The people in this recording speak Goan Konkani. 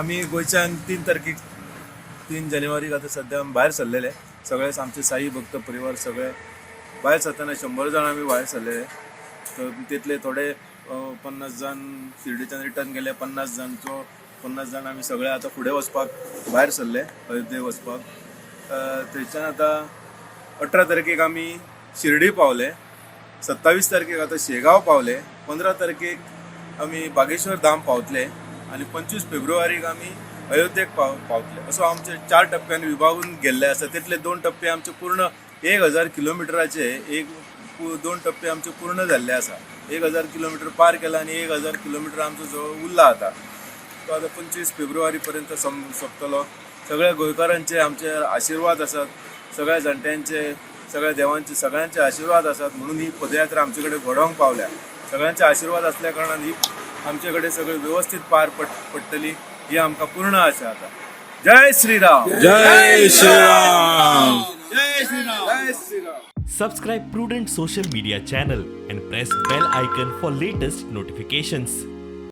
आमी गोंयच्यान 3 तारखेक, 3 जानेवारीक आतां सद्या आमी भायर सरलेले. सगळे आमचे साई भक्त परिवार सगळे भायर सरतना 100 जाण आमी भायर सरलेले. तर तितले थोडे 50 जाण शिर्डीच्यान रिटर्न गेले. 50 जाणचो 50 जाण आमी सगळे आतां फुडें वचपाक भायर सरले, अयोध्ये वचपाक. थंयच्यान आतां 18 तारखेक आमी शिर्डी पावले. 27 तारखेक आतां शेगांव पावले. 15 तारखेक आमी बागेश्वर धाम पावतले आनी 25 फेब्रुवारीक आमी अयोध्येक पावतले. असो आमचे 4 टप्प्यांनी विभागून गेल्ले आसा. तितले 2 टप्पे आमचे पूर्ण 1000 किलोमिटराचे एक 2 टप्पे आमचे पूर्ण जाल्ले आसा. 1000 किलोमिटर पार केला आनी 1000 किलोमिटर आमचो जो उरला आतां तो आतां 25 फेब्रुवारी पर्यंत सोंपतलो. सगळ्या गोंयकारांचे आमचे आशिर्वाद आसात, सगळ्या जाणट्यांचे, सगळ्या देवांचे, सगळ्यांचे आशिर्वाद आसात म्हणून ही पदयात्रा आमचे कडेन घडोवंक पावल्या. सगळ्यांचे आशिर्वाद असल्या कारणान ही आमचे कडेन सगळे व्यवस्थीत पार पडटली ही आमकां पूर्ण आशा आतां. जय श्रीराम. जय श्रीराम. जय श्रीराम. जय Shriram. Subscribe Prudent Social Media channel and press bell icon for latest notifications.